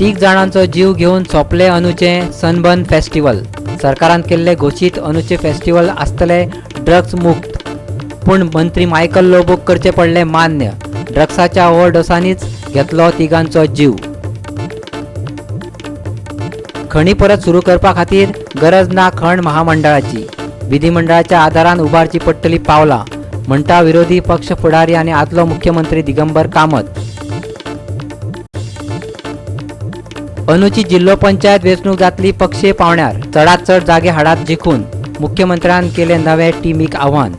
तीग जाणांचो जीव घेवन सोंपले अंदूचें सनबर्न फेस्टिवल. सरकारान केल्ले घोशीत अंदूचें फेस्टिवल आसतले ड्रग्स मुक्त, पूण मंत्री मायकल लोबोक करचे पडले मान्य. ड्रग्साच्या ओव्हरडोसांनीच घेतलो तिगांचो जीव. खणी परत सुरू करपा खातीर गरज ना खण महामंडळाची, विधिमंडळाच्या आदारान उबारची पडटली पावलां, म्हणटा विरोधी पक्ष फुडारी आनी आदलो मुख्यमंत्री दिगंबर कामत. अंदूची जिल्हो पंचायत वेंचणूक जातली पक्षीय पावण्यार, चडात चड जागे हाडात जिखून, मुख्यमंत्र्यान केले नवे टिमीक आव्हान.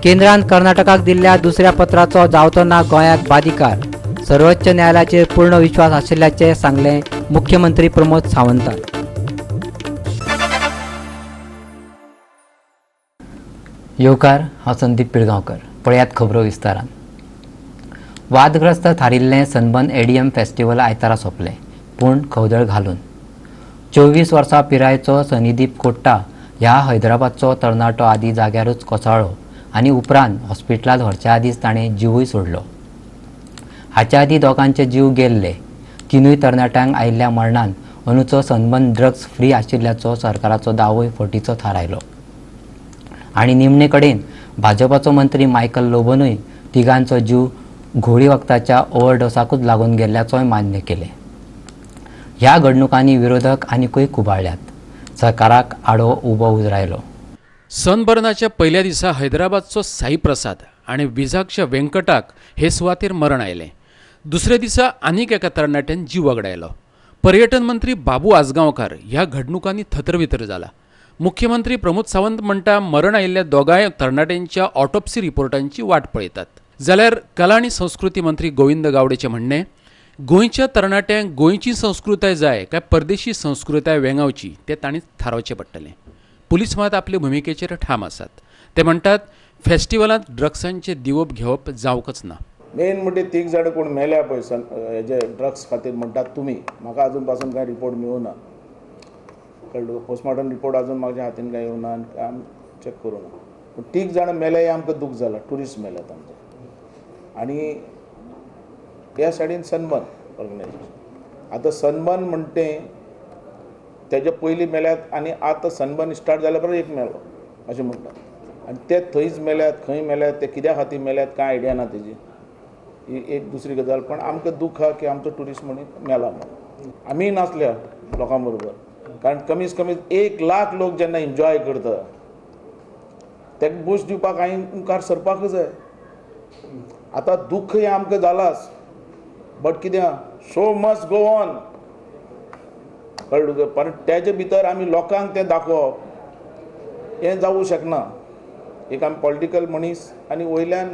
केंद्रान कर्नाटकाक दिल्ल्या दुसऱ्या पत्राचो जावचो ना गोंयाक बादिकार, सर्वोच्च न्यायालयाचेर पूर्ण विश्वास आशिल्ल्याचें सांगलें मुख्यमंत्री प्रमोद सावंतान. येवकार, हांव संदीप पिळगांवकर. पळयात खबरो विस्तारान. वादग्रस्त थारिल्लें सनबर्न एडीएम फेस्टिवल आयतारा सोंपलें, पूण खवदळ घालून. 24 वर्सां पिरायेचो सनीदीप कोट्टा ह्या हैदराबादचो तरणाटो आदीं जाग्यारूच कोसळ्ळो आनी उपरांत हॉस्पिटलांत व्हरचे आदींच ताणें जिवूय सोडलो. हाचे आदीं दोगांचे जीव गेल्ले. तिनूय तरणाट्यांक आयिल्ल्या मरणान अंदूचो सनबर्न ड्रग्स फ्री आशिल्ल्याचो सरकाराचो दावोय फटीचो थारायलो आनी निमणे कडेन भाजपाचो मंत्री मायकल लोबोनूय तिगांचो जीव घुंवळी वखदाच्या ओव्हरडोसाकूच लागून गेल्ल्याचोय मान्य केलें. ह्या घडणुकांनी विरोधक आनिकूय खुबाळ्ळ्यात. सरकाराक आडो उबो उजरायलो. सनबर्नाच्या पयल्या दिसा हैदराबादचो साई प्रसाद आनी विजागच्या व्यंकटाक हे सुवातेर मरण आयलें. दुसऱ्या दिसा आनीक एका तरणाट्यान जीव वगडायलो. पर्यटन मंत्री बाबू आजगांवकार ह्या घडणुकांनी थतरवितर जाला. मुख्यमंत्री प्रमोद सावंत म्हणटा, मरण आयिल्ल्या दोगांय तरणाट्यांच्या ऑटोप्सी रिपोर्टांची वाट पळयतात. जाल्यार कला आनी संस्कृती मंत्री गोविंद गावडेचें म्हणणें, गोंयच्या तरणाट्यांक गोंयची संस्कृताय जाय काय परदेशी संस्कृताय वेंगावची तें तांणी थारावचें पडटलें. पुलीस मात आपले भुमिकेचेर ठाम आसात. ते म्हणटात, फेस्टिवलांत ड्रग्सांचें दिवप घेवप जावंकच ना. मेन म्हणजे तीग जाणां कोण मेल्या पळय सन हेजे ड्रग्स खातीर म्हणटात तुमी, म्हाका अजून पासून कांय रिपोर्ट मेळूना, कळ्ळें? पोस्टमॉर्टम रिपोर्ट अजून म्हाज्या हातीन कांय येवना आनी आमी चॅक करूं ना. पूण तीग जाणां मेले हें आमकां दूख जालां. ट्युरिस्ट मेल्यात आमचे आनी त्या सायडीन सनबर्न ऑर्गनायजेशन. आतां सनबर्न म्हणटे तेजे पयलीं मेल्यात आनी आतां सनबर्न स्टार्ट जाल्या बरोबर एक मेलो अशें म्हणटात आनी ते थंयच मेल्यात, खंय मेल्यात, ते कित्या खातीर मेल्यात कांय आयडिया ना तेजी. ही एक दुसरी गजाल. पण आमकां दूख आहा की आमचो ट्युरिस्ट म्हणून मेला म्हणून. आमी नासल्या लोकां बरोबर, कारण कमीत कमी 1 लाख लोक जेन्ना एन्जॉय करता ताका बूस्ट दिवपाक हांवें मुखार सरपाकच जाय. आतां दुख्ख हें आमकां जालाच, बट कितें, शो मस्ट गो ऑन, कळ्ळें तुका? पण तेजे भितर आमी लोकांक तें दाखोवप हें जावूं शकना. एक आमी पॉलिटिकल मनीस आनी वयल्यान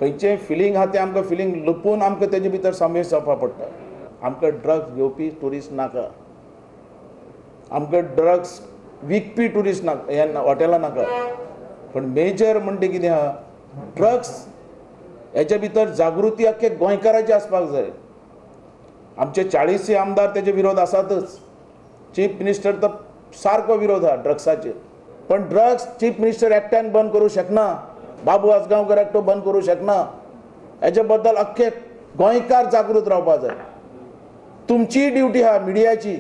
खंयचें फिलींग आहा तें आमकां फिलींग लपून आमकां तेजे भितर समावेश जावपा पडटा. आमकां ड्रग्स घेवपी ट्युरिस्ट नाका, आमकां ड्रग्स विकपी ट्युरिस्ट नाका, हे हॉटेलां नाका. पण मेजर म्हणटा कितें आहा, ड्रग्स हेच्या भितर जागृती आख्खे गोंयकाराची आसपाक जाय. आमचे 40 आमदार तेजे विरोध आसातच. चीफ मिनिस्टर तर सारको विरोध आहा ड्रग्साचेर. पण ड्रग्स चीफ मिनिस्टर एकट्यान बंद करूं शकना, बाबू आजगांवकर एकटो बंद करूं शकना. हेजे बद्दल अख्खे गोंयकार जागृत रावपा जाय. तुमचीय ड्युटी आहा मिडियाची.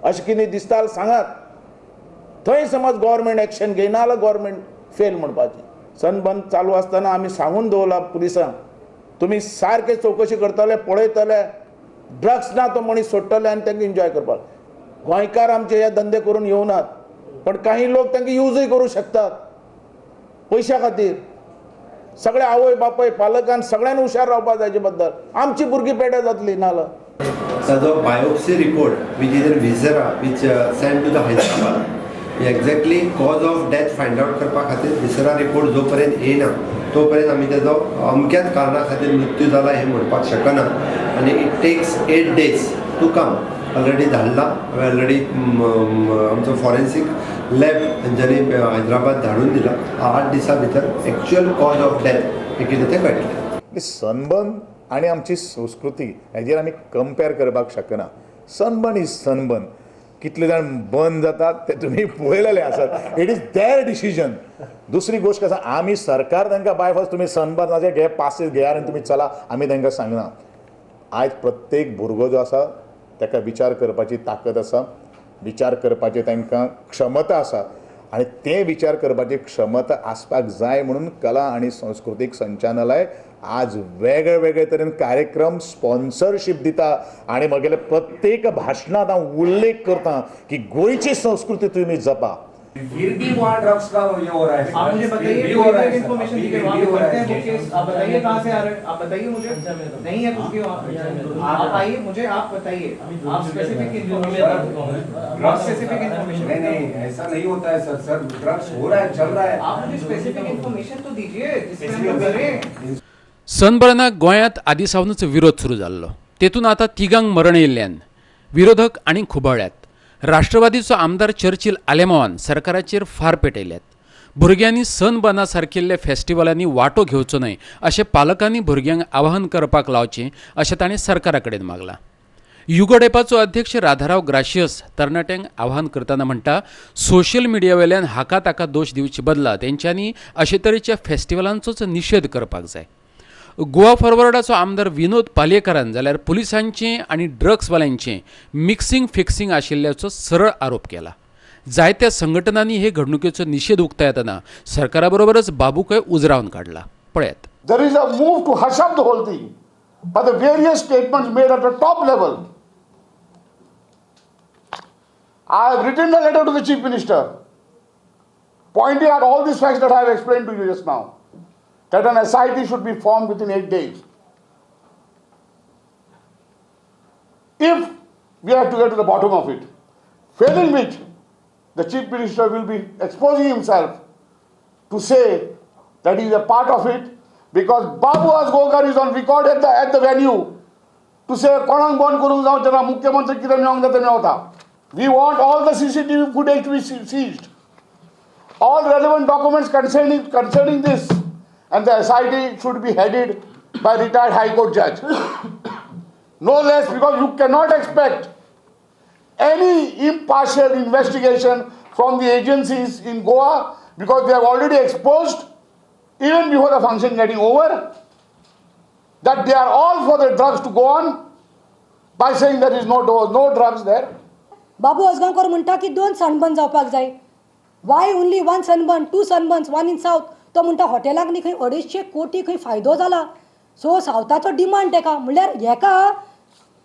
अशें कितें दिसता जाल्यार सांगात. थंय समज गव्हर्मेंट एक्शन घेयना जाल्यार गव्हर्मेंट फेल म्हणपाचें. सनबर्न चालू आसतना आमी सांगून दवरला पुलिसांक, तुमी सारके चवकशी करतले, पळयतले, ड्रग्स ना तो मनीस सोडटले आनी तांकां एन्जॉय करपाक. गोंयकार आमचे हे धंदे करून येवनात, पण काही लोक तांकां युजूय करूं शकतात पयशा खातीर. सगळे आवय बापाय पालकान सगळ्यांनी हुशार रावपा जाय. बद्दल आमची भुरगीं पेड्यार जातली नाजाल्यार. ताजो biopsy report, which is in viscera, which send to the Hyderabad, exactly cause of death find out करपा खातीर. विसरा रिपोर्ट जो पर्यंत येयना तो पर्यंत आमी तेजो अमक्याच कारणा खातीर मृत्यू जाला हें म्हणपाक शकना आनी it takes 8 days to come. Already धाडला हांवें, ऑलरेडी आमचो फॉरेन्सीक लॅब तेंच्यांनी हैदराबाद धाडून दिला. 8 दिसां भितर एक्च्युअल कॉज ऑफ डेथ हें कितें तें कळटलें. सनबर्न आनी आमची संस्कृती हेजेर आमी कंपेर करपाक शकना. Sunburn is sunburn. कितले जाण बर्न जातात ते तुमी पळयलेले आसात. It is their decision. दुसरी गोश्ट आसा, आमी सरकार तांकां बाय फोर्स तुमी सनबर्नाचे घे, पासीस घेयात आनी तुमी चला, आमी तांकां सांगना. आयज प्रत्येक भुरगो जो आसा ताका विचार करपाची ताकद आसा, विचार करपाची तांकां क्षमता आसा आनी ते विचार करपाची क्षमता आसपाक जाय म्हणून कला आनी संस्कृतीक संचालनालय आज वेगळे वेगळे तरेन कार्यक्रम स्पॉन्सरशीप दिता आनी म्हगेले प्रत्येक भाशणांत हांव उल्लेख करता की गोंयची संस्कृती तुमी जपा। फिर भी वहाँ ड्रग्स का ये हो रहा है। आप मुझे बताइए, भी हो रहा है, इन्फॉर्मेशन अभी दीजिए, भी वहाँ हो रहा करते है। हैं वो केस, आप बताइए कहाँ से आ रहे हैं, आप बताइए मुझे, नहीं है कुछ भी वहाँ। आप आइए मुझे, आप बताइए, आप स्पेसिफिक इन्फॉर्मेशन, आप स्पेसिफिक इन्फॉर्मेशन। नहीं नहीं, ऐसा नहीं होता है सर। सर ड्रग्स हो रहा है, चल रहा है। आप मुझे स्पेसिफिक इन्फॉर्मेशन तो दीजिए जिसपे हम लोग करें। सनबर्नाक गोंयांत आदीं सावनूच विरोध सुरू जाल्लो, तेतून आतां तिगांक मरण येयल्ल्यान विरोधक आनी खुबळ्ळ्यात। राष्ट्रवादीचो आमदार चर्चिल आलेमावान सरकाराचेर फार पेटयल्यात। भुरग्यांनी सनबर्ना सारकिल्ल्या फेस्टिवलांनी वांटो घेवचो न्हय अशें पालकांनी भुरग्यांक आवाहन करपाक लावचें अशें ताणें सरकारा कडेन मागलां। युगोडेपाचो अध्यक्ष राधाराव ग्राशियस तरणाट्यांक आवाहन करतना म्हणटा, सोशल मिडियावेल्यान हाका ताका दोश दिवचे बदला तेंच्यांनी अशे तरेच्या फेस्टिवलांचोच निशेध करपाक जाय। गोवा फॉरवर्डाचो आमदार विनोद पालयेकारान जाल्यार पुलिसांचें आनी ड्रग्सवाल्यांचें मिक्सिंग फिक्सिंग आशिल्ल्याचो सरळ आरोप केला। जायत्या संघटनांनी हे घडणुकेचो निशेध उक्तायतना सरकारा बरोबरच बाबूकय उजरावन काडला। पळयात। There is a move to hush up the whole thing by the various statements made at the top level. I have written a letter to the Chief Minister pointing out all these facts that I have explained to you just now, that an SIT should be formed within 8 days. If we have to get to the bottom of it, failing which the Chief Minister will be exposing himself to say that he is a part of it, because Babu Azgaonkar is on record at the venue to say कोणाक बंद करूंक जावचें ना, मुख्यमंत्री कितें मेळोंक जाता मेळता. We want all the CCTV footage to be seized, all relevant documents concerning this, and the SIT should be headed by retired High Court judge. No less, because you cannot expect any impartial investigation from the agencies in Goa, because they have already exposed, even before the function getting over, that they are all for the drugs to go on by saying there is no drugs there. Babu Azgaonkar म्हणटा की 2 sunburn जावपाक जाय. Why only 1 sunburn, 2 sunburns, 1 in south? तो म्हणटा हॉटेलाक न्ही खंय 250 कोटी खंय फायदो जाला. सो सावथाचो डिमांड तेका म्हणल्यार हेका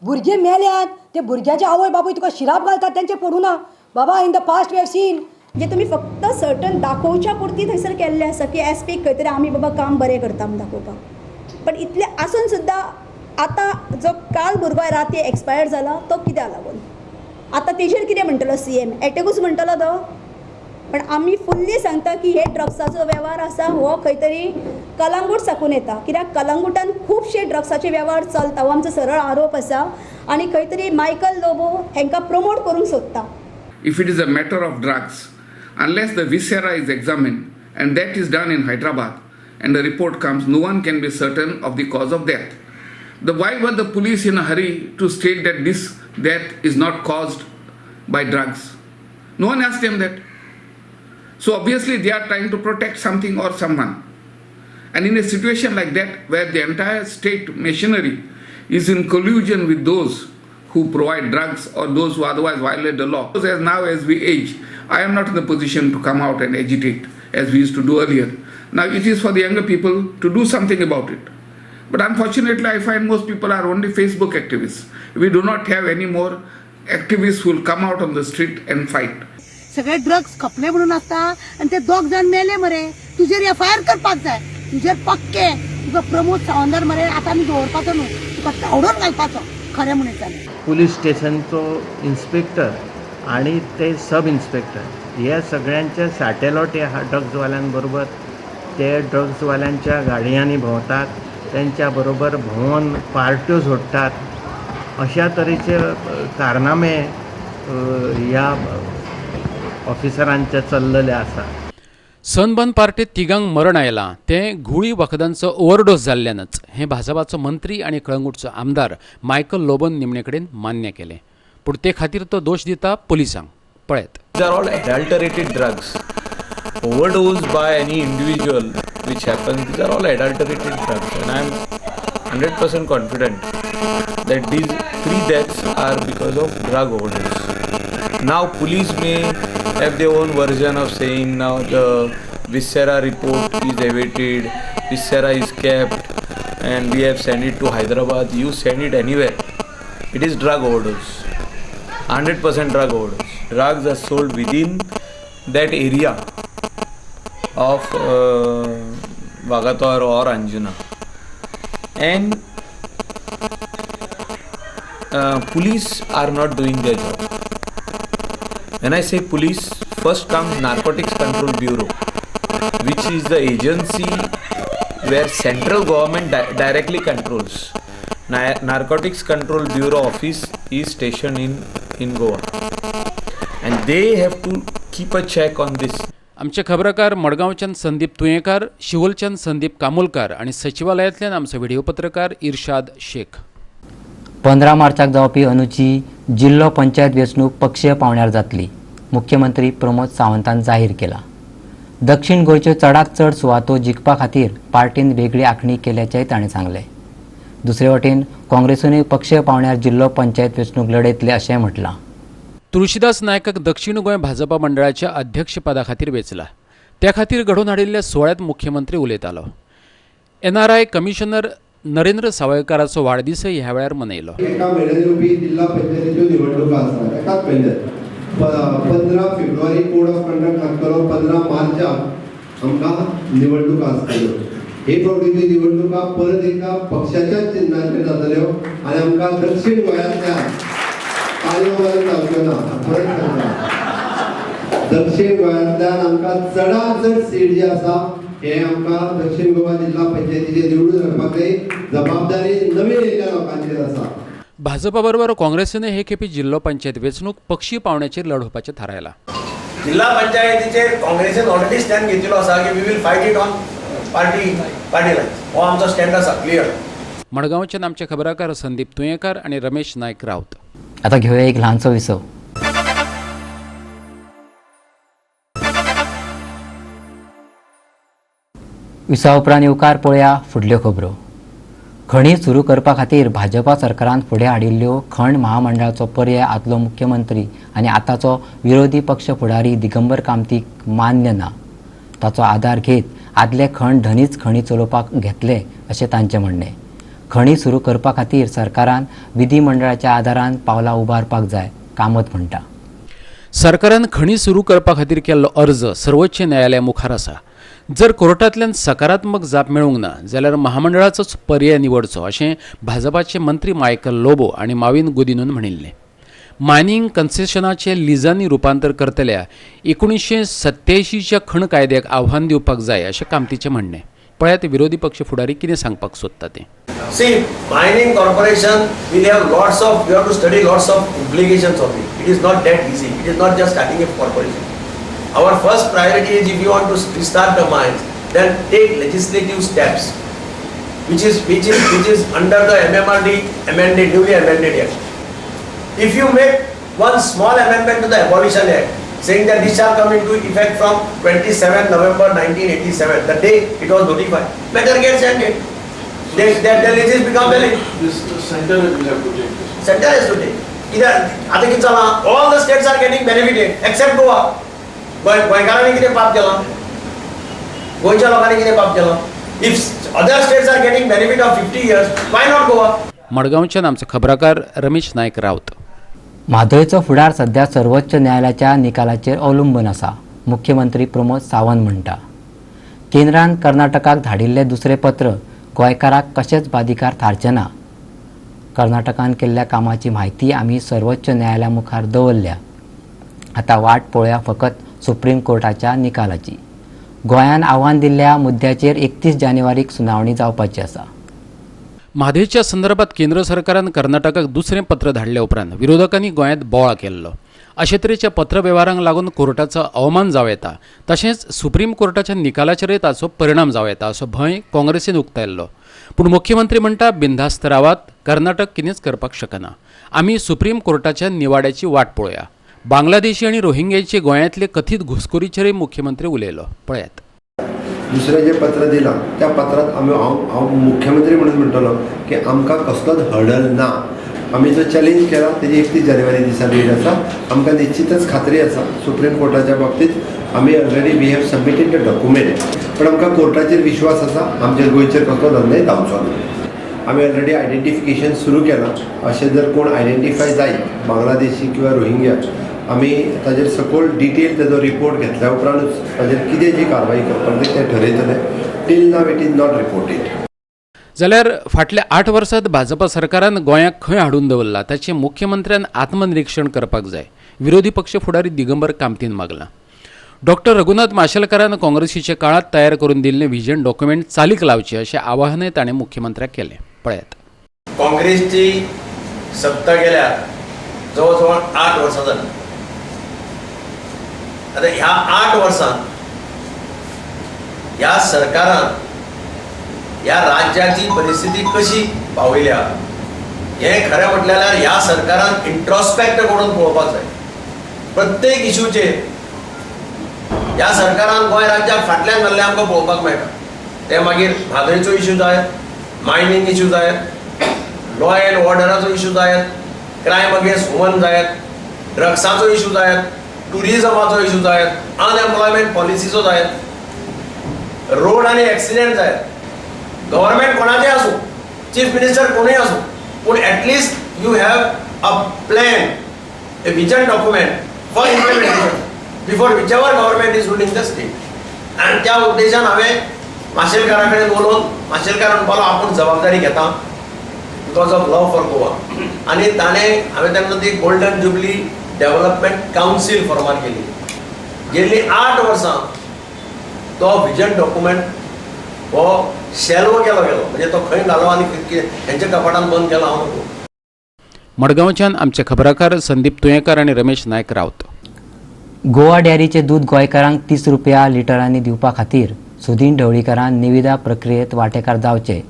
भुरगे मेल्यात, ते भुरग्याचे आवय बापूय तुका शिराप घालतात तेंचे पडूं ना. बाबा, in the past we have seen. जे तुमी फक्त सर्टन दाखोवच्या पुरती थंयसर केल्लें आसा की एस पी खंय तरी आमी बाबा काम बरें करता म्हूण दाखोवपाक, पण इतलें आसून सुद्दां आतां जो काल भुरगो राती एक्सपायर जाला तो कित्याक लागून आतां तेजेर कितें म्हणटलो सी एम एटॅकूच म्हणटलो तो. पण आमी फुल्ली सांगता की हे ड्रग्साचो वेव्हार आसा हो खंय तरी कलंगूट साकून येता, कित्याक कलंगूटान खुबशे ड्रग्साचे वेव्हार चलता हो आमचो सरळ आरोप आसा आनी खंय तरी मायकल लोबो हांकां प्रमोट करूंक सोदता. If it is a matter of drugs, unless the viscera is examined, and that is done in Hyderabad, and the report comes, no one can be certain of the cause of death. Why were the police in a hurry to state that this death is not caused by drugs? No one asked them that. So obviously they are trying to protect something or someone. And in a situation like that, where the entire state machinery is in collusion with those who provide drugs or those who otherwise violate the law, as now as we age, I am not in the position to come out and agitate as we used to do earlier. Now it is for the younger people to do something about it. But unfortunately, I find most people are only Facebook activists. We do not have any more activists who will come out on the street and fight. सगळे drugs खपले म्हणून आसता आनी ते दोग जाण मेले मरे, तुजेर एफ I R करपाक जाय, तुजेर पक्के तुका प्रमोद सावंतर मरे आतां आमी दवरपाचो न्हू, तुका तावडून घालपाचो खरें म्हणून जालें. पुलीस स्टेशनचो इन्स्पेक्टर आनी ते सब इन्स्पेक्टर हे सगळ्यांचे साटेलोटे ड्रग्सवाल्यांबरोबर, ते ड्रग्सवाल्यांच्या गाडयांनी भोंवतात, त्यांच्या बरोबर भोंवन पार्ट्यो सोडटात, अशा तरेचे कारनामे ह्या ऑफिसरांचे चल्लेले आसा. सनबर्न पार्टीत तिगांक मरण आयलां तें घुंवळी वखदांचो ओव्हरडोस जाल्ल्यानच हें भाजपाचो मंत्री आनी कळंगूटचो आमदार मायकल लोबोन निमणे कडेन मान्य केलें, पूण ते खातीर तो दोश दिता पुलिसांक. पळयत. These are all adulterated drugs. Overdose by any individual which happens, these are all adulterated drugs, and I am 100% confident that these 3 deaths are because of drug overdose. Now police may have their own version of saying now the viscera report is awaited, viscera is kept and we have sent it to Hyderabad. You send it anywhere, it is drug overdose, 100% drug overdose. Drugs are sold within that area of Vagator or Anjuna, and police are not doing their job. When I say police, first comes Narcotics Control Bureau, which is the agency where central government directly controls. Narcotics Control Bureau office is stationed in Goa, and they have to keep a check on this. आमचे खबराकार मडगांवच्यान संदीप तुयेंकार, शिवोलच्यान संदीप कामोलकार आनी सचिवालयांतल्यान आमचो video पत्रकार इर्शाद शेख. 15 मार्चाक जावपी अंदूची जिल्लो पंचायत वेंचणूक पक्षीय पावंड्यार जातली, मुख्यमंत्री प्रमोद सावंतान जाहीर केला. दक्षिण गोंयच्यो चडांत चड सुवातो जिखपा खातीर पार्टीन वेगळी आंखणी केल्याचेंय ताणें सांगलें. दुसरे वटेन काँग्रेसीनूय पक्षीय पावंड्यार जिल्लो पंचायत वेंचणूक लढयतले अशें म्हटलां. तुळशीदास नायकाक दक्षिण गोंय भाजपा मंडळाच्या अध्यक्षपदा खातीर वेंचला. त्या खातीर घडोवन हाडिल्ल्या सुवाळ्यांत मुख्यमंत्री उलयतालो. एनआरआय कमिशनर नरेंद्र सावयकाराचो वाडदिसय ह्या वेळार मनयलो. एका म्हयन्यान येवपी जिल्हा पंचायतीच्यो निवडणुको आसा. एकाच म्हयन्यात 15 फेब्रुवारी कोड ऑफ कंडक्ट लागतलो, 15 मार्चाक आमकां निवडणुको आसतल्यो. हे फावटीच्यो निवडणुका परत एकदा पक्षाच्याच चिन्हाचेर जातल्यो आनी आमकां दक्षिण गोंयांतल्यान ताळयो मारून जावच्यो ना. परत सांगता, दक्षिण गोंयांतल्यान आमकां चडांत चड सीट जे आसा हे आमकां दक्षिण गोवा जिल्हा पंचायतीचे निवडून हाडपाक जाय. जबाबदारी नवीन येयल्ल्या लोकांचेर आसा. भाजपा बरोबर काँग्रेसीने हे खेपे जिल्हो पंचायत वेंचणूक पक्षीय पावंड्याचेर लढोवपाचें थारायलां. जिल्हा पंचायतीचेर काँग्रेसीन ऑलरेडी स्टँड घेतिल्लो आसा की we will fight it on party line, हो आमचो स्टँड आसा क्लियर. मडगांवच्यान आमचे खबराकार संदीप तुयेंकार आनी रमेश नायक राऊत. आता घेऊया एक ल्हानसो विसव. विसवा उपरांत येवकार पळया फुडल्यो खबरो. खणी सुरू करपा खातीर भाजपा सरकारान फुडें हाडिल्ल्यो खण महामंडळाचो पर्याय आदलो मुख्यमंत्री आनी आतांचो विरोधी पक्ष फुडारी दिगंबर कामतीक मान्य ना. ताचो आदार घेत आदले खण धनीच खणी चलोवपाक घेतले अशें तांचें म्हणणें. खणी सुरू करपा खातीर सरकारान विधिमंडळाच्या आदारान पावलां उबारपाक जाय, कामत म्हणटा. सरकारान खणी सुरू करपा खातीर केल्लो अर्ज सर्वोच्च न्यायालया मुखार आसा. जर कोर्टांतल्यान सकारात्मक जाप मेळूंक ना जाल्यार महामंडळाचोच पर्याय निवडचो अशें भाजपाचे मंत्री मायकल लोबो आनी माविन गुदिनून म्हणिल्लें. मायनिंग कन्सेशनाचें लिजांनी रुपांतर करतल्या 1987च्या खण कायद्याक आव्हान दिवपाक जाय अशें कामतीचें म्हणणें. पळयात विरोधी पक्ष फुडारी कितें सांगपाक सोदता तें. See, mining corporation will have lots of, you have to study lots of implications of it. It is not that easy. It is not just starting a corporation. Our first priority is if you want to restart the mines, then take legislative steps, which is under the MMRD amended, newly amended act. If you make one small amendment to the Abolition Act, saying that this shall come into effect from 27 November 1987, the day it was notified, matter gets ended. That legislation become valid. This center will have to take this. Center has to take. Either, all the states are getting benefited except Goa. गोंयकारांनी कितें पाप केलां, गोंयच्या लोकांनी कितें पाप केलां? If other states are getting benefit of 50 years, why not Goa? मडगांवच्यान आमचो खबराकार रमेश नायक राऊत. म्हादयचो फुडार सध्या सर्वोच्च न्यायालयाच्या निकालाचेर अवलंबून आसा, मुख्यमंत्री प्रमोद सावंत म्हणटा. केंद्रान कर्नाटकाक धाडिल्लें दुसरें पत्र गोंयकाराक कशेंच बादिकार थारचें ना. कर्नाटकान केल्ल्या कामाची म्हायती आमी सर्वोच्च न्यायालया मुखार दवरल्या. आतां वाट पळोवया फकत सुप्रीम कोर्टाच्या निकालाची. गोंयान आव्हान दिल्ल्या मुद्द्याचेर 31 जानेवारीक सुनावणी जावपाची आसा. म्हादयच्या संदर्भात केंद्र सरकारान कर्नाटकाक दुसरें पत्र धाडल्या उपरांत विरोधकांनी गोंयांत बोवाळ केल्लो. अशे तरेच्या पत्रवेव्हारांक लागून कोर्टाचो अवमान जावं येता, तशेंच सुप्रीम कोर्टाच्या निकालाचेरय ताचो परिणाम जावं येता असो भंय काँग्रेसीन उक्तायल्लो. पूण मुख्यमंत्री म्हणटा, बिनधास्त रावात, कर्नाटक कितेंच करपाक शकना, आमी सुप्रीम कोर्टाच्या निवाड्याची वाट पळोवया. बांगलादेशी आनी रोहिंग्याचे गोंयांतले कथीत घुसखोरीचेरय मुख्यमंत्री उलयलो. पळयात. दुसरें जें पत्र दिलां त्या पत्रांत आमी हांव मुख्यमंत्री म्हणून म्हणटलो की आमकां कसलोच हर्डल ना. आमी जो चॅलेंज केला तेजी 31 जानेवारी दिसा डेट आसा. आमकां निश्चितच खात्री आसा सुप्रीम कोर्टाच्या बाबतींत आमी already we have submitted the document, पण आमकां कोर्टाचेर विश्वास आसा, आमचेर गोंयचेर कसलोच अन्याय जावचो ना. आमी ऑलरेडी आयडेंटिफिकेशन सुरू केलां. अशें जर कोण आयडेंटिफाय जायत बांगलादेशी किंवा रोहिंग्या, आमी ताजेर सकयल डिटेल तेजो रिपोर्ट घेतल्या उपरांतूच ताजेर कितें जी कारवाई करपाक जाय तें ठरयतले. Till now it is not reported. जाल्यार फाटल्या 8 वर्सांत भाजपा सरकारान गोंयाक खंय हाडून दवरला ताचें मुख्यमंत्र्यान आत्मनिरीक्षण करपाक जाय, विरोधी पक्ष फुडारी दिगंबर कामतीन मागलां. डॉक्टर रघुनाथ माशेलकारान काँग्रेसीच्या काळांत तयार करून दिल्लें व्हिजन डॉक्युमेंट चालीक लावचें अशें आवाहनय ताणें मुख्यमंत्र्याक केलें. पळयात. काँग्रेसची सत्ता गेल्यार जवळ जवळ 8 वर्सां जालीं. आतां ह्या 8 वर्सांत ह्या सरकारान ह्या राज्याची परिस्थिती कशी पावयल्या हें खरें म्हटल्यार ह्या सरकारान इंट्रोस्पेक्ट करून पळोवपाक जाय. प्रत्येक इशूचेर ह्या सरकारान गोंय राज्याक फाटल्यान घाल्लें आमकां पळोवपाक मेळटा. तें मागीर म्हादयचो इशू जायत, मायनींग इशू जायत, लॉ एंड ऑर्डराचो इशू जायत, क्रायम अगेन्स्ट वुमन जायत, ड्रग्साचो इशू जायत, टुरिजमाचो इशू जायत, अनएम्प्लॉयमेंट पॉलिसीचो जायत, रोड आनी एक्सिडेंट जायत. गव्हर्मेंट कोणाचें आसूं, चीफ मिनिस्टर कोणूय आसूं, पूण at least you have a plan, a vision document for implementation before whichever government is ruling the state. आनी त्या उद्देशान हांवें माशेलकारा कडेन उलोवन माशेलकार म्हणपालो आपूण जबाबदारी घेता because of love for Goa. आनी ताणें हांवें तेन्ना ती गोल्डन जुबली डेव्हलपमेंट कावन्सील फॉर्मार केली. गेल्लीं 8 वर्सां तो विजन डॉक्युमेंट हो शेल्व केलो गेलो, म्हणजे तो खंय घालो आनी हेंच्या कपाटान बंद केलो हांव नको. मडगांवच्यान आमचे खबराकार संदीप तुयेंकार आनी रमेश नायक रावत. गोवा डेअरीचें दूद गोंयकारांक 30 रुपया लिटरांनी दिवपा खातीर सुदीन ढवळीकारान निविदा प्रक्रियेत वांटेकार जावचे,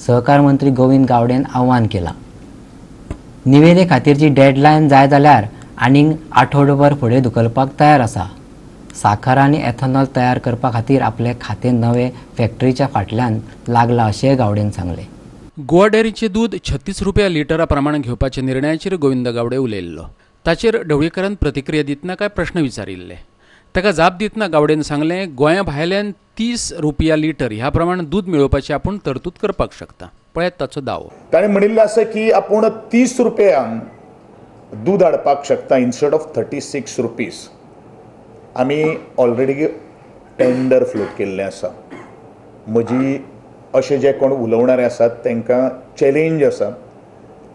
सहकार मंत्री गोविंद गावडेन आव्हान केलां. निवेदे खातीरची डेडलायन जाय जाल्यार आनीक आठवडोभर फुडें धुकलपाक तयार आसा. साखर आनी एथेनॉल तयार करपा खातीर आपले खातें नवे फॅक्टरीच्या फाटल्यान लागलां अशेंय गावडेन सांगलें. गोवा डेअरीचें दूद 36 रुपया लिटरा प्रमाण घेवपाच्या निर्णयाचेर गोविंद गावडे उलयल्लो. ताचेर ढवळीकारान प्रतिक्रिया दितना कांय प्रश्न विचारिल्ले. ताका जाप दितना गावडेन सांगलें, गोंया भायल्यान 30 रुपया लिटर ह्या प्रमाण दूद मेळोवपाची आपूण तरतूद करपाक शकता. पळयात ताचो दावो. ताणें म्हणिल्लें आसा की आपूण 30 रुपयांक दूद हाडपाक शकता इन्स्टेड ऑफ 36 रुपीज. आमी ऑलरेडी टेंडर फ्लोट केल्लें आसा. म्हजी अशे जे कोण उलोवणारे आसात तांकां चॅलेंज आसा,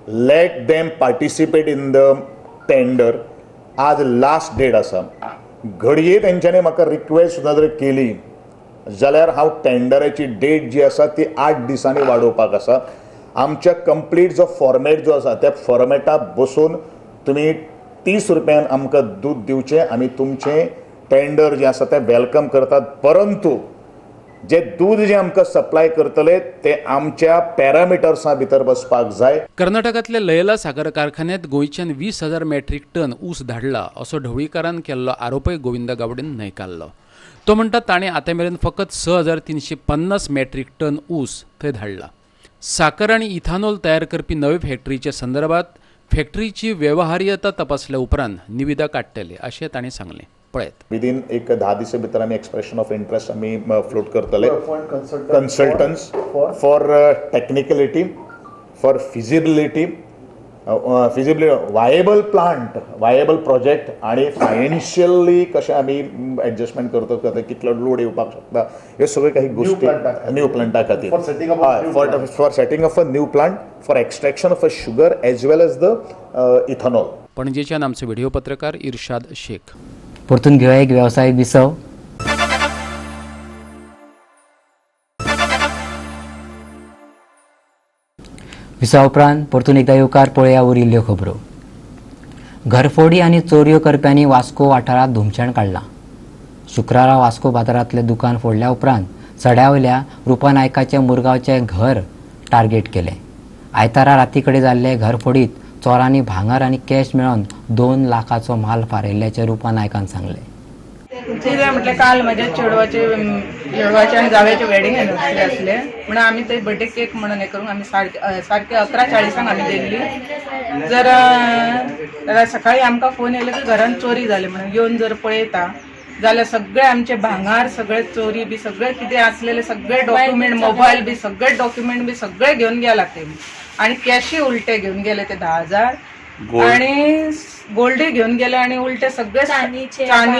let them participate in the tender. आज लास्ट डेट आसा. घडये तेंच्यांनी म्हाका रिक्वेस्ट सुद्दां जर केली जाल्यार हांव टेंडराची डेट जी आसा ती 8 दिसांनी वाडोवपाक आसा. आमच्या कंप्लीट जो फॉर्मेट जो आसा त्या फॉर्मेटाक बसून तुमी 30 रुपयान आमकां दूद दिवचें, आमी तुमचें टेंडर जें आसा तें welcome करतात. परंतु जे दूद जे आमकां सप्लाय करतले ते आमच्या पॅरामिटर्सां भितर बसपाक जाय. कर्नाटकांतल्या लयला साखर कारखान्यांत गोंयच्यान 20,000 मेट्रीक टन ऊस धाडला असो ढवळीकारान केल्लो आरोपय गोविंद गावडेन न्हयकारलो. तो म्हणटा ताणें आतां मेरेन फकत 6,350 मेट्रीक टन ऊस थंय धाडला. साखर आनी इथानॉल तयार करपी नवे फॅक्टरीच्या संदर्भात फॅक्टरीची व्यवहार्यता तपासल्या उपरांत निविदा काडटले अशें ताणें सांगलें. पळयात. विदीन एक 10 दिसा भितर आमी एक्सप्रेशन ऑफ इंट्रस्ट आमी फ्लोट करतले. Consultants for technicality, for feasibility, feasibility viable plant, viable project आनी फायनान्शियली कशें आमी एडजस्टमेंट करता, कितलो लोड येवपाक शकता, ह्यो सगळ्यो काही गोश्टी न्यू प्लांटा खातीर, for setting up a new plant for extraction of a sugar as well as the ethanol. पणजेच्यान आमचे व्हिडिओ पत्रकार इर्शाद शेख. परतून घेवया एक वेवसायीक विसव. विसवा उपरांत परतून एकदा येवकार पळोवया उरिल्ल्यो खबरो. घरफोडी आनी चोरयो करप्यांनी वास्को वाठारांत धुमशेण काडलां. शुक्रारा वास्को बाजारांतलें दुकान फोडल्या उपरांत सड्या वयल्या रुपा नायकाचें मुरगांवचें घर टार्गेट केलें. आयतारा राती कडेन जाल्ले घरफोडीत चोरांनी भांगर आनी कॅश मेळोवन 2 लाखाचो म्हाल फारयल्ल्याचें रुपा नायकान सांगलें. कितें म्हटल्यार काल म्हज्या चेडवाचे आनी जावयाचे वेडिंग एनिवर्सरी आसले म्हणून आमी ते बर्थडे केक म्हणून हें करूंक आमी सारके 11:40 आमी गेल्ली. जर सकाळी आमकां फोन येयलो की घरान चोरी जाली म्हणून, येवन जर पळयता जाल्यार सगळे आमचे भांगार, सगळे चोरी बी सगळे कितें आसलेले सगळे डॉक्युमेंट, मोबायल बी सगळे डॉक्युमेंट बी सगळे घेवन गेला ते, आनी कॅशय उलटे घेवन गेले ते 10,000 आणि गोल्डय घेवन गेले आणि उलटे सगळे चांदी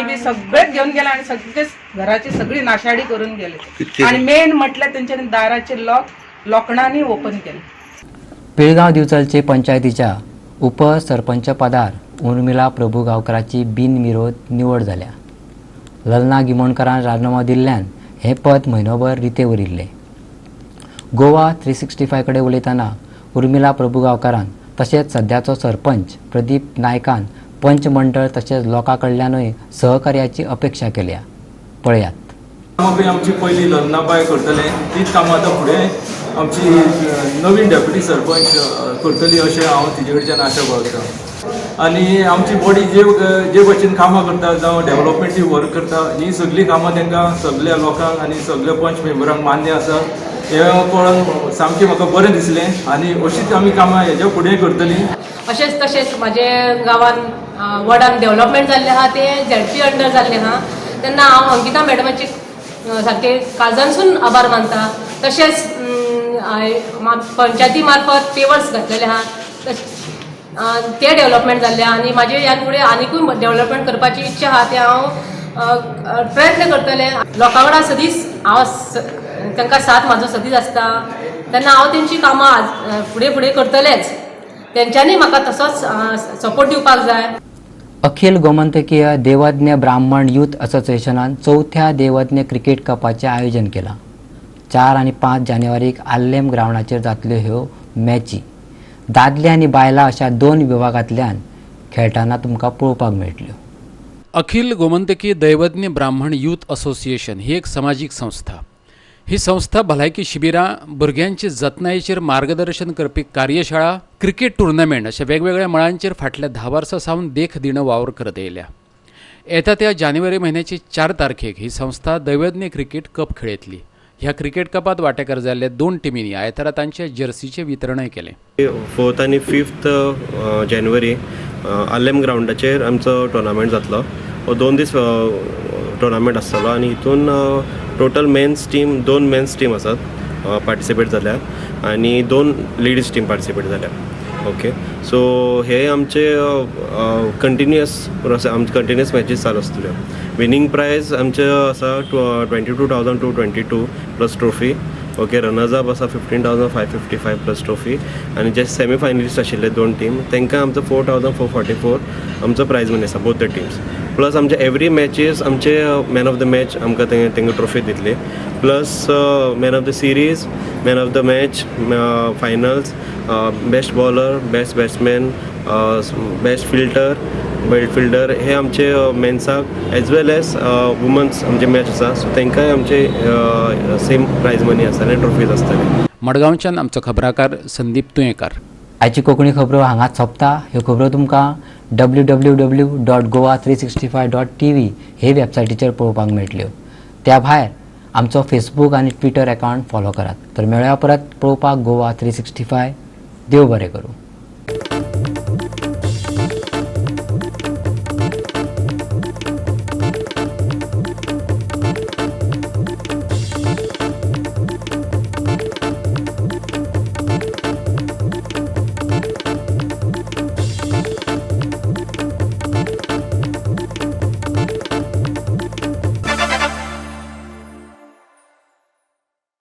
बी सगळेच घेवन गेले आणि सगळे घराची सगळी नाशाडी करून गेले. आणि मेन म्हटल्यार तेंच्यांनी दाराचे लॉक लोखणांनी ओपन केले. पिळगांव दिवचलचे पंचायतीच्या उपसरपंच पदार उर्मिला प्रभू गांवकराची बिनविरोध निवड जाल्या. ललना गिमोणकरान राजीनामो दिल्ल्यान हें पद म्हयनोभर रितें उरिल्लें. गोवा 365 कडेन उलयतना उर्मिला प्रभू गांवकरान तशेंच सद्याचो सरपंच प्रदीप नायकान पंच मंडळ तशेंच लोकां कडल्यानूय सहकार्याची अपेक्षा केल्या. पळयात. कामां आमची पयलीं लग्नाबाय करतले तीच कामां आतां फुडें आमची नवीन डेप्युटी सरपंच करतली अशें हांव तिजे कडच्यान आशा बाळगता. आनी आमची बॉडी जे जे भशेन कामां करता जावं डेवलपमेंटची वर्क करता ही सगळीं कामां तांकां सगळ्या लोकांक आनी सगळ्या पंच मेंबरांक मान्य आसा हें पळोवन सामकें म्हाका बरें दिसलें आनी अशीच आमी कामां हेज्या फुडें करतलीं. अशेंच तशेंच म्हाजे गांवान वॉर्डान डेवलपमेंट जाल्लें आहा तें झेडपी अंडर जाल्लें आहा तेन्ना हांव अंकिता मॅडमाची सारकें काळजानसून आभार मानता. तशेंच पंचायती मार्फत पेवर्स घातलेले आहा ते डेवलपमेंट जाल्ले आहा आनी म्हाजे ह्या फुडें आनिकूय डेवलपमेंट करपाची इच्छा आहा ते हांव प्रयत्न करतलें. लोकां वांगडा सदींच हांव तांकां साथ म्हाजो सदींच आसता तेन्ना हांव तेंची कामां फुडें फुडें करतलेंच. तेंच्यांनी म्हाका तसोच सपोर्ट दिवपाक जाय. अखिल गोमंतकीय देवज्ञ ब्राह्मण यूथ असोसिएशनान चवथ्या देवज्ञ क्रिकेट कपाचें आयोजन केलां. 4 आनी 5 जानेवारीक आल्लेम ग्रावंडाचेर जातल्यो ह्यो मॅची. दादले आनी बायलां अशा 2 विभागांतल्यान खेळटाना तुमकां पळोवपाक मेळटल्यो. अखिल गोमंतकीय दैवज्ञ ब्राह्मण यूथ असोसिएशन ही एक समाजीक संस्था. ही संस्था भलायकी शिबिरां, भुरग्यांचे जतनायेचेर मार्गदर्शन करपी कार्यशाळा, क्रिकेट टुर्नामेंट अशा वेगवेगळ्या मळांचेर फाटल्या 10 वर्सां सावन देख दिणो वावर करत येयल्या. येता त्या जानेवारी म्हयन्याची 4 तारखेक ही संस्था दैवज्ञ क्रिकेट कप खेळयतली. ह्या क्रिकेट कपात वांटेकार जाल्ल्या 2 टिमींनी आयतारा तांच्या जर्सीचें वितरणय केलें. 4th आनी 5th जानेवारी आल्लेम ग्रावंडाचेर आमचो टुर्नामेंट जातलो. हो 2 दीस टुर्नामेंट आसतलो आनी हितून total men's team 2 men's team आसात पार्टिसिपेट जाल्या आनी 2 लेडीज टीम पार्टिसिपेट जाल्या. ओके, सो हे आमचे कंटिन्युअस प्रोसेस, आमचे कंटिन्युअस मॅचीस चालू आसतल्यो. विनींग प्रायज आमचे आसा 22,222 plus trophy. Okay, runners up आसा 15,555 प्लस ट्रॉफी आनी जे सेमी फायनलिस्ट आशिल्ले 2 टीम तांकां आमचो 4,444 आमचो प्रायज मनी आसा बोथ the teams. Plus आमचे एवरी मॅचीस आमचे मॅन ऑफ the match आमकां तांकां ट्रॉफी दितली, plus man of the series, man of the match, finals, best bowler, best batsman, best fielder, best fielder हे आमचे मेन्साक as वेल as women's आमचे match आसा so तांकांय आमचे सेम प्रायज मनी आसतले आनी ट्रॉफीज आसतले. मडगांवच्यान आमचो खबराकार संदीप तुयेंकार. आयची कोंकणी खबरो हांगाच सोंपता. ह्यो खबरो तुमकां www.goa365.tv हे वेबसायटीचेर पळोवपाक मेळटल्यो. त्या भायर आमचो फेसबूक आनी ट्विटर अकावंट फॉलो करात. तर मेळया परत पळोवपाक गोवा 365. देव बरें करूं.